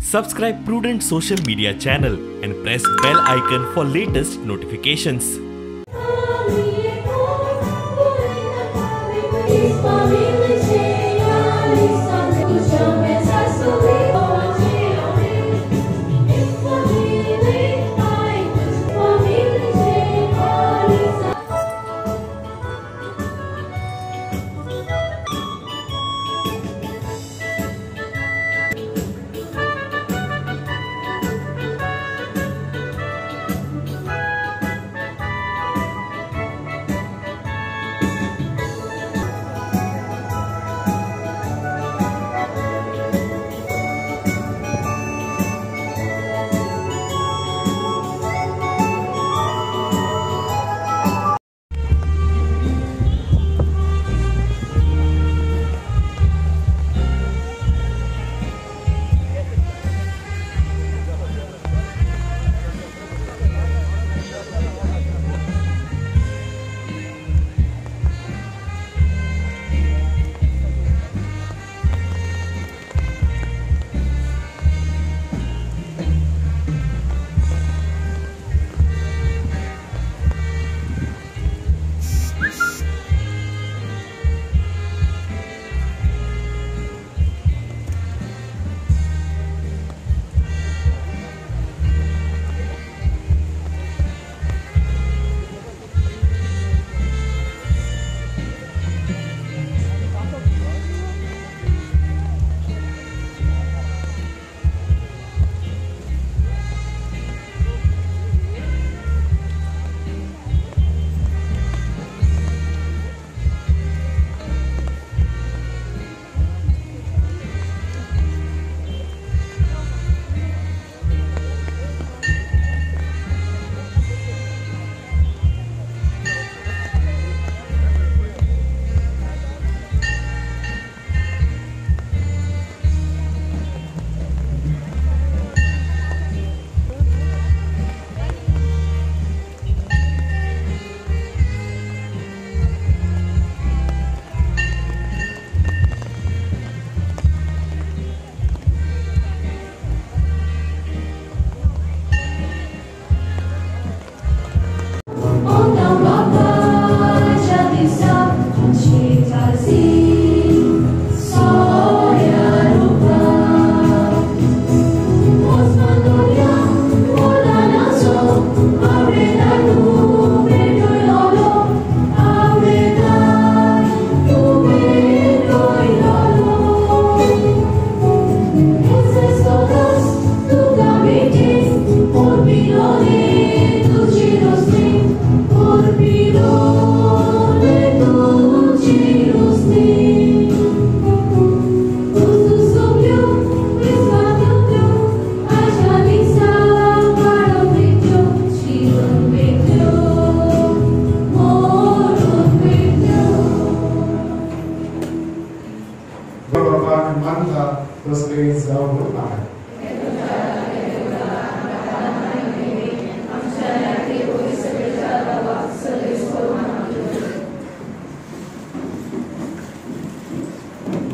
Subscribe Prudent social media channel and press bell icon for latest notifications.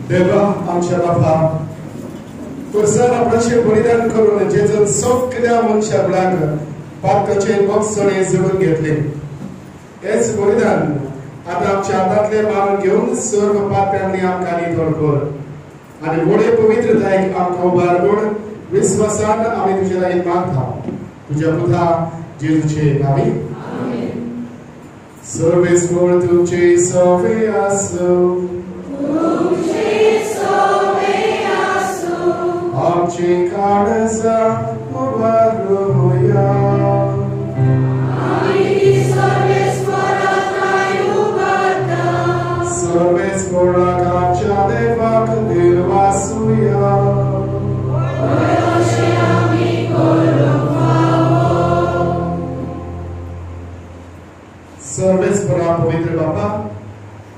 देवा आमच्या बापा पुरसान आपणाचें बलिदान करून जेजून सगळ्या मनशा मुळाक पातकाचे मोगसणे जगून घेतले, हेच बलिदान आतां आमच्या हातांतले मारून घेवन सर्व पातकांनी आमकां नितळ कर आनी व्हडे पवित्रतायेक आमकां उबार म्हूण विस्वासान आमी तुजे लागीं मागता, तुज्या पुता जेजूचे नांवी. सर्वेस्पर तुमचे सवे आसूं. आमचे काळजा उबारुया. सर्वेस्पराक आमच्या देवाक दिलवासुया. सर्वेस्परा पवित्र बापा,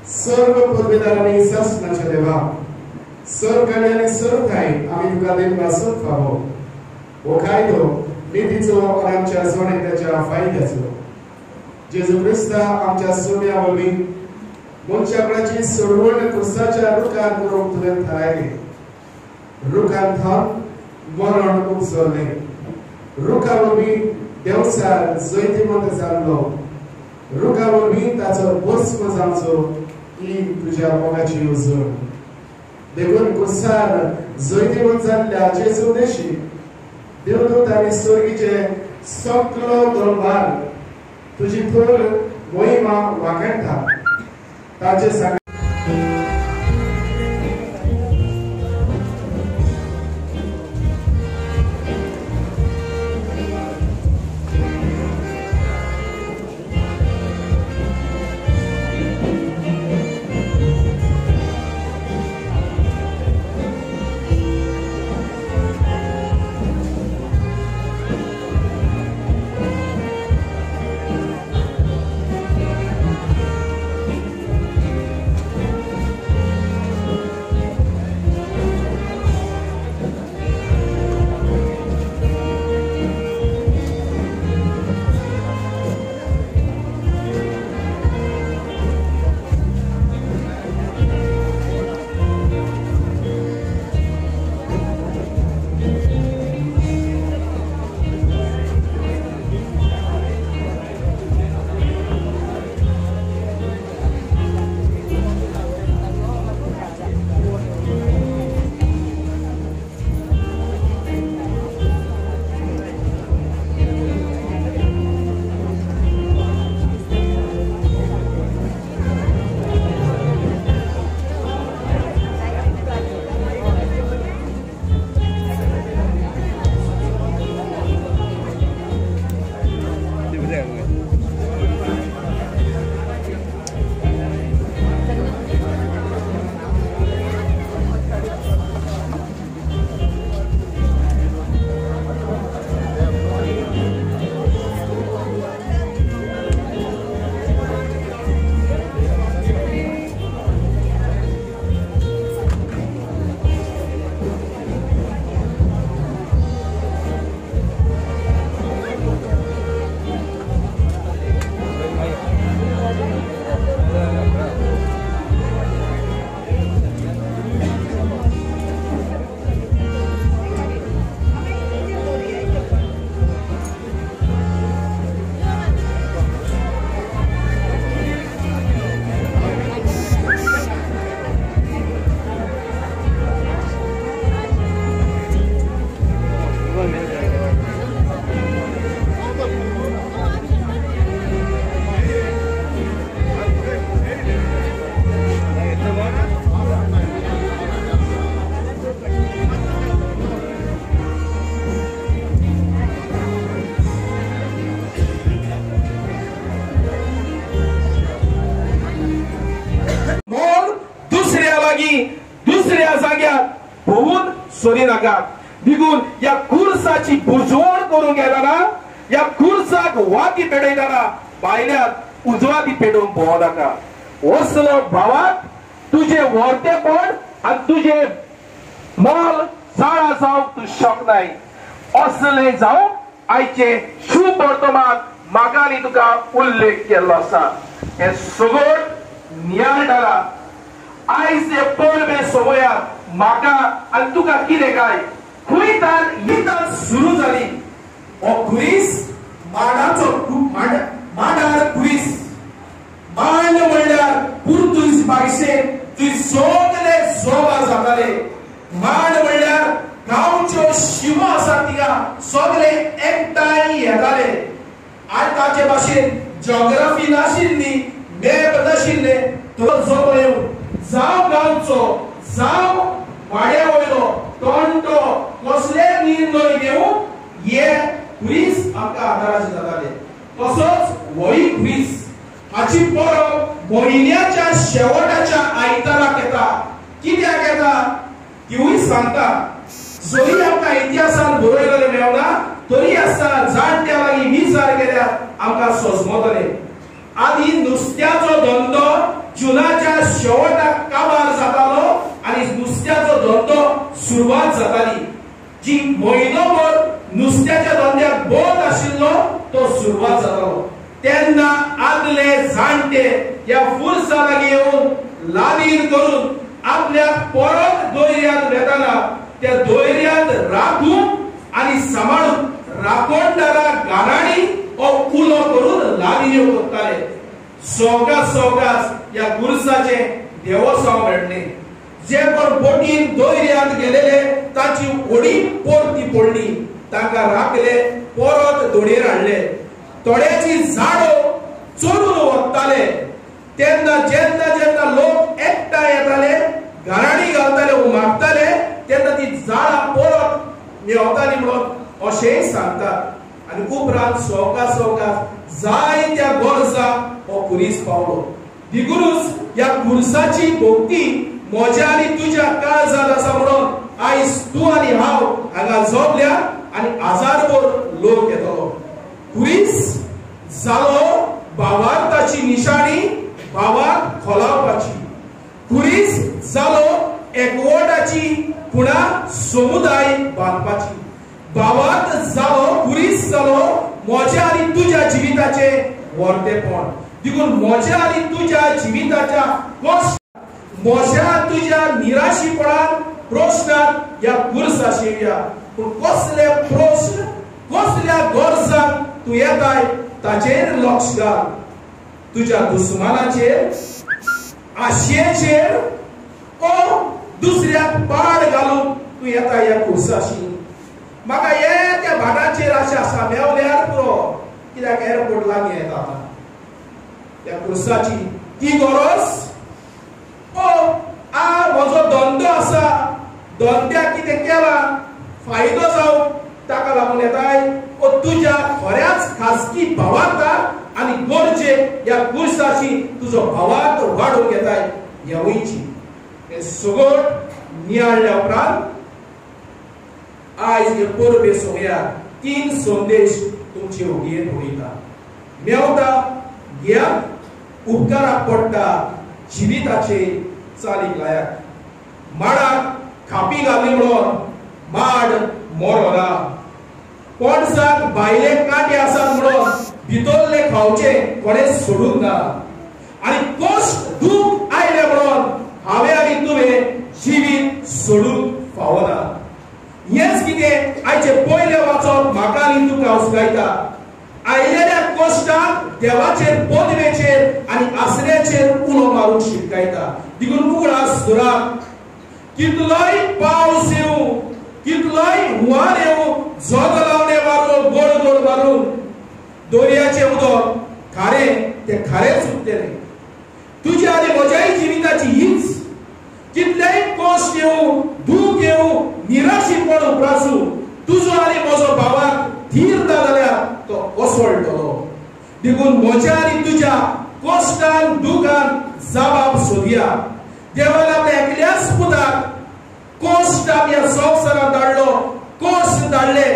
सर्व पदवीदारांनी सासणाच्या देवा, सर्व आनी सर्व ठांय आमी तुका दिलवासूंक फावो. हो कायदो नितीचो आनी आमच्या जण फायद्याचो जेजू क्रिस्ता आमच्या सोम्या वरवीं मनशाकडाची सोडवण क्रिस्ताच्या रुखार करूंक तुवें थारायली. रुखान थावन मरण उपजलें. रुखा वरवीं देवचार जैतिवंत जाल्लो, रुखा वरवीं ताचो भस्म जावचो ही तुज्या मोगाची येवजण. देखून कुर्सार जैतिवंत जाल्ल्या जेजू देशी देवदूत आनी स्वर्गीचे सगळो दरबार तुजी थोर मोहिमा वाखाणटा. ताचे सांग दुसऱ्या जाग्यार भोवून सरी नाका. देखून ह्या कुर्साची बुजवण करूंक येताना, ह्या कुर्साक वाती पेटयतना भायल्यान उजवाती पेटोवंक भोंवो नाका. वसलो भावाक तुजें व्हरतेपण आनी तुजें मोल जाणा जावंक तूं शकनाय. असलें जावं आयचें शुभ वर्तमान म्हाका आनी तुका उल्लेख केल्लो आसा. हें सगळें नियाळटना आयज हे परबे सोबया म्हाका आनी तुका कितें काय खंय तान ही तान सुरू जाली. हो खुरीस माडाचो, माडार खुरीस. मांड म्हणल्यार पुर्तुगीज भाशेन थंय सगळे जोबा जाताले. मांड म्हणल्यार गांवच्यो शिमो आसा तिका सगळे एकठांय येताले. आनी ताचे भाशेन जॉग्राफी नाशिल्ली, मॅप नाशिल्ले. तो जोबो येवन जावं गांवचो जावं वाड्या वयलो तोंडो कसले निर्णय घेवन हे खुरीस आमकां आदाराचे जाताले. तसोच होय खुरीस हाची परब म्हयन्याच्या शेवटाच्या आयताराक येता. कित्याक येता तिवूय सांगता. जरी आमकां इतिहासान बरयलेलें मेळना तरी आसतना जाणट्या लागीं विचार केल्यार आमकां सोजमतलें. आदी नुस्त्याचो धंदो जुनाच्या शेवटाक काबार जातालो आनी नुस्त्याचो धंदो सुरवात जाताली. जी म्हयनोभर नुस्त्याच्या धंद्याक बंद आशिल्लो तो सुरवात जातालो. तेन्ना आदले जाणटे ह्या फुरसा लागीं येवन लालीन करून आपल्याक परत दर्यांत वेताना त्या दोयऱ्यात राखूंक आनी सांबाळूंक राखणदाराक गाराणी ओ उलो करून लागीं येवंक करताले. सवकास सवकास ह्या खुर्साचें देवोसांव मेळ्ळें. जे कोण बोटीन दोयऱ्यांत गेलेले ताची होडी परती पडली, तांकां राखले, परत दोडयेर हाडले. थोड्याची झाडो चोरून वताले. तेन्ना जेन्ना जेन्ना लोक एकठांय येताले, गाराणी घालताले, मागताले, तेन्ना ती झाडां परत मेवताली म्हणून अशेंय सांगतात. आनी उपरांत सवकास सवकास जायत्या गरजाक हो खुरीस पावलो. देखूनच ह्या खुर्साची भक्ती म्हज्या आनी तुज्या काळजांत आसा म्हणून आयज तूं आनी हांव हांगा जपल्या आनी हजारभर लोक येतलो. खुरीस जालो भावार्थाची निशाणी, भावार्थ खोलावपाची. खुरीस जालो एकवटाची खुणा, समुदाय बांदपाची. भावार्थ जालो, खुरीस जालो म्हज्या आनी तुज्या जिविताचें व्हरतेपण. देखून म्हज्या आनी तुज्या जिविताच्या कश्ट, म्हज्या तुज्या निराशीपणान प्रश्नान ह्या खुर्साशी येवया. पूण कसले प्रश्न, कसल्या गरजांक तूं येताय ताचेर लक्ष घाल. तुज्या दुस्मानाचेर, आशेचेर ओ दुसऱ्याक पाड घालून तूं येता ह्या खुर्साशी. म्हाका हे त्या भाटाचेर आशा आसा, मेवल्यार पुरो, कित्याक एअरपोर्ट लागीं येता आतां. त्या खुर्साची ती गरज ओ आ म्हजो धंदो आसा, धंद्याक कितें केला फायदो जावं ताका लागून येताय. ओ तुज्या खऱ्याच खाजगी भावार्थाक आनी गरजेक ह्या खुर्साची तुजो भावार्थ वाडोवंक येताय ह्या वयची. हें सगळें नियाळ्ळ्या उपरांत आयज हे परबे सोंपया 3 संदेश तुमचे ओगयेंत उडयता. मेवता घेयात, उपकाराक पडटा, जिविताचे चालीक लायात. माडाक खापी घाली म्हणून माड मरोना, पणसाक भायले कांटे आसात म्हणून भितरले खावचे कोणें सोडूंक ना, आनी कश्ट दूख आयले म्हणून हांवें आनी तुवें जिवीत सोडूंक फावना. हेंच कितें आयचें पयलें वाचप म्हाका आनी तुका उस्कायता. आयलेल्या कश्टाक देवाचेर, पदवेचेर आनी आसऱ्याचेर उलो मारूंक शिकयता. देखून उगडास धरात, कितलोय पावस येवं, कितलोय हुंवार येवं, जगलावणे मारून, गोड गोड मारून दर्याचें उदक खारें तें खारेंच उरतलें. तुज्या आनी म्हज्याय जिविताची हीच. कितलेय कश्ट येवं, दूख येवं, निराशीपण उप्रासूं, तुजो आनी म्हजो भावाक धीर ना जाल्यार तो कोसळटलो. देखून म्हज्या आनी तुज्या कश्टान दुखान जबाब सोदया. देवान आपल्या एकल्याच पुताक कश्ट आपल्या संवसारांत धाडलो, कश्ट धाडले,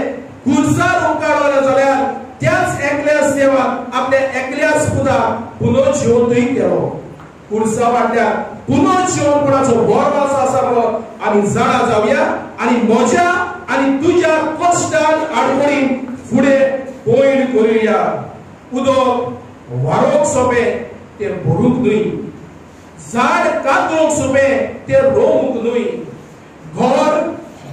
खुर्सार उमकाडलो जाल्यार त्याच एकल्याच देवान आपल्या एकल्याच पुताक पुनर्जिवंतूय केलो. खुर्सा फाटल्यान पुनर्जिवंतपणाचो भरवंसो आसा म्हणून आमी जाणा जावया आनी म्हज्या आनी तुज्या कश्टान आडखळीन फुडें पयण करुया. उदक वारोवंक सोंपें तें भरूंक न्हय, झाड कातरूंक सोंपें तें रोवंक न्हय, घर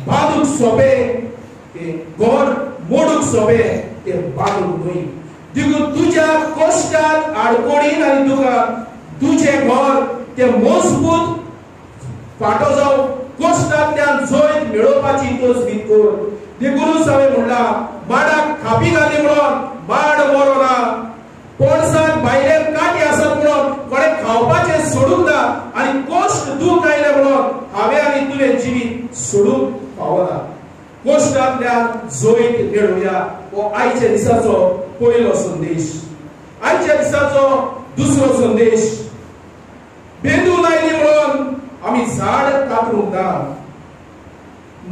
बांदूंक सोंपें तें घर मोडूंक सोंपें तें बांदूंक न्हय. देखून तुज्या कश्टान आडखळीन आनी दुखान तुजें घर तें मजबूत फाटो जावं, कश्टांतल्यान जैत मेळोवपाची तजवीज कर. देखूनच हांवें म्हणलां, माडाक खापी घाली म्हणून माड मरोना, पणसाक भायले कांटे आसात म्हणून कोणें खावपाचें सोडूंक ना, आनी कश्ट दूख आयलें म्हणून हांवें आनी तुवें जिवीत सोडूंक फावना. कश्टांतल्यान जैत मेळोवया हो आयच्या दिसाचो पयलो संदेश. आयच्या दिसाचो दुसरो संदेश, बेंदू लायली म्हणून आमी झाड कातरूंक ना,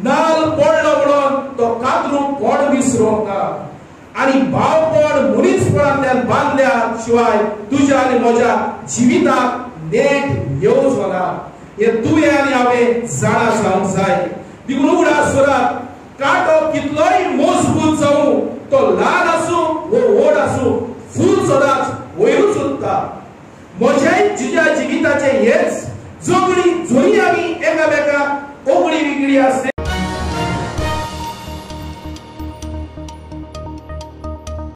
नाल पडलो म्हणून तो कातरूंक कोण विसरूंक ना, आनी भावपण मनीसपणांतल्यान बांदल्या शिवाय तुज्या आनी म्हज्या जिविताक नेट येवचो ना. हें तुवें आनी हांवें जाणा जावंक जाय. देखून उगडास धरात, कांटो कितलोय मजबूत जावं, तो ल्हान आसूं वो व्हड आसूं, फूल सदांच वयरूच उरता. म्हज्याय तुज्या जिविताचें हेंच. झगडी जरी आमी एकामेकाक ओगळी विगळी आसले